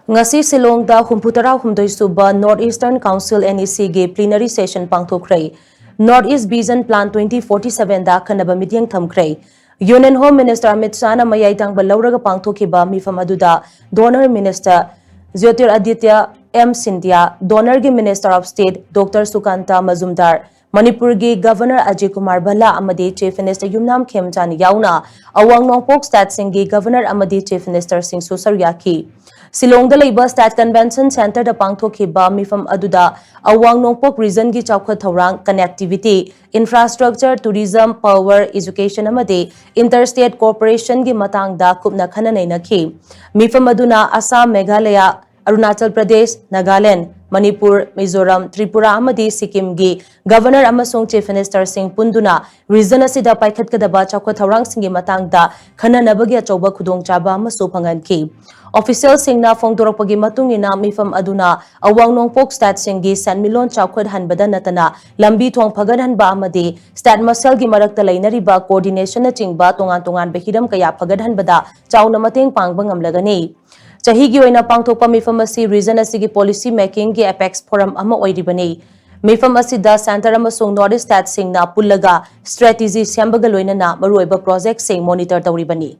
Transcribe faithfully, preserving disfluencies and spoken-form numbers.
ꯉꯁꯤ ꯁꯤꯂꯣꯡꯗ ꯍꯨꯝꯐꯨꯇꯔꯥꯍꯨꯝꯗꯣꯏ ꯁꯨꯕ North Eastern Council, NEC ꯒꯤ plenary session ꯄꯥꯡꯊꯣꯛꯈ꯭ꯔꯦ꯫ North East Vision Plan twenty forty seven ꯗ ꯑꯈꯟꯅꯕ ꯃꯤꯠꯌꯦꯡ ꯊꯝꯈ꯭ꯔꯦ꯫ Union Home Minister ꯑꯃꯤꯠ ꯁꯥꯍꯅ ꯃꯌꯥꯏ ꯊꯪꯕ ꯂꯧꯔꯒ ꯄꯥꯡꯊꯣꯛꯈꯤꯕ ꯃꯤꯐꯝ ꯑꯗꯨꯗ Donor Minister ꯖ꯭ꯌꯣꯇꯤꯔꯥꯗꯤꯇ꯭ꯌ M Scindia, Donor ꯒꯤ Minister of State Doctor ꯁꯨꯀꯥꯟꯇ ꯃꯖꯨꯝꯗꯥꯔ, ꯃꯅꯤꯄꯨꯔꯒꯤ Governor ꯑꯖꯌ ꯀꯨꯃꯥꯔ ꯚꯜꯂꯥ ꯑꯃꯗꯤ Chief Minister ꯌꯨꯝꯅꯥꯝ ꯈꯦꯝꯆꯥꯟ ꯌꯥꯎꯅ ꯑꯋꯥꯡ ꯅꯣꯡꯄꯣꯛ state ꯁꯤꯡꯒꯤ Governor ꯑꯃꯗꯤ Chief Minister ꯁꯤꯡꯁꯨ ꯁꯔꯨꯛ ꯌꯥꯈꯤ꯫ ꯁꯤꯂꯣꯡꯗ ꯂꯩꯕ State Convention Centre ꯗ ꯄꯥꯡꯊꯣꯛꯈꯤꯕ ꯃꯤꯐꯝ ꯑꯗꯨꯗ ꯑꯋꯥꯡ ꯅꯣꯡꯄꯣꯛ region ꯒꯤ ꯆꯥꯎꯈꯠ ꯊꯧꯔꯥꯡ, connectivity, infrastructure, tourism, power, education ꯑꯃꯗꯤ inter state cooperation ꯒꯤ ꯃꯇꯥꯡꯗ ꯀꯨꯞꯅ ꯈꯟꯅ ꯅꯩꯅꯈꯤ꯫ ꯃꯤꯐꯝ ꯑꯗꯨꯅ ꯑꯁꯥꯝ, ꯃꯦꯘꯥꯂꯌꯥ, ꯑꯔꯨꯅꯥꯆꯜ ꯄ꯭ꯔꯗꯦꯁ, ꯅꯥꯒꯥꯂꯦꯟꯗ, ꯃꯅꯤꯄꯨꯔ, ꯃꯤꯖꯣꯔꯥꯝ, ꯇ꯭ꯔꯤꯄꯨꯔꯥ ꯑꯃꯗꯤ ꯁꯤꯛꯀꯤꯝꯒꯤ Governor ꯑꯃꯁꯨꯡ Chief Minister ꯁꯤꯡ ꯄꯨꯟꯗꯨꯅ region ꯑꯁꯤꯗ ꯄꯥꯏꯈꯠꯀꯗꯕ ꯆꯥꯎꯈꯠ ꯊꯧꯔꯥꯡꯁꯤꯡꯒꯤ ꯃꯇꯥꯡꯗ ꯈꯟꯅꯅꯕꯒꯤ ꯑꯆꯧꯕ ꯈꯨꯗꯣꯡꯆꯥꯕ ꯑꯃꯁꯨ ꯐꯪꯍꯟꯈꯤ꯫ Official ꯁꯤꯡꯅ ꯐꯣꯡꯗꯣꯔꯛꯄꯒꯤ ꯃꯇꯨꯡ ꯏꯟꯅ, ꯃꯤꯐꯝ ꯑꯗꯨꯅ ꯑꯋꯥꯡ ꯅꯣꯡꯄꯣꯛ state ꯁꯤꯡꯒꯤ ꯁꯦꯟꯃꯤꯠꯂꯣꯟ ꯆꯥꯎꯈꯠꯍꯟꯕꯗ ꯅꯠꯇꯅ ꯂꯝꯕꯤ ꯊꯣꯡ ꯐꯒꯠꯍꯟꯕ ꯑꯃꯗꯤ state ꯃꯁꯦꯜꯒꯤ ꯃꯔꯛꯇ ꯂꯩꯅꯔꯤꯕ coordination ꯅꯆꯤꯡꯕ ꯇꯣꯉꯥꯟ ꯇꯣꯉꯥꯟꯕ ꯍꯤꯔꯝ ꯀꯌꯥ ꯐꯒꯠꯍꯟꯕꯗ ꯆꯥꯎꯅ ꯃꯇꯦꯡ ꯄꯥꯡꯕ ꯉꯝꯂꯒꯅꯤ꯫ ꯆꯍꯤꯒꯤ ꯑꯣꯏꯅ ꯄꯥꯡꯊꯣꯛꯄ ꯃꯤꯐꯝ ꯑꯁꯤ region ꯑꯁꯤꯒꯤ policy making ꯒꯤ apex forum ꯑꯃ ꯑꯣꯏꯔꯤꯕꯅꯤ꯫ ꯃꯤꯐꯝ ꯑꯁꯤꯗ Centre ꯑꯃꯁꯨꯡ North East state ꯁꯤꯡꯅ ꯄꯨꯜꯂꯒ strategy ꯁꯦꯝꯕꯒ ꯂꯣꯏꯅꯅ ꯃꯔꯨꯑꯣꯏꯕ project ꯁꯤꯡ monitor ꯇꯧꯔꯤꯕꯅꯤ꯫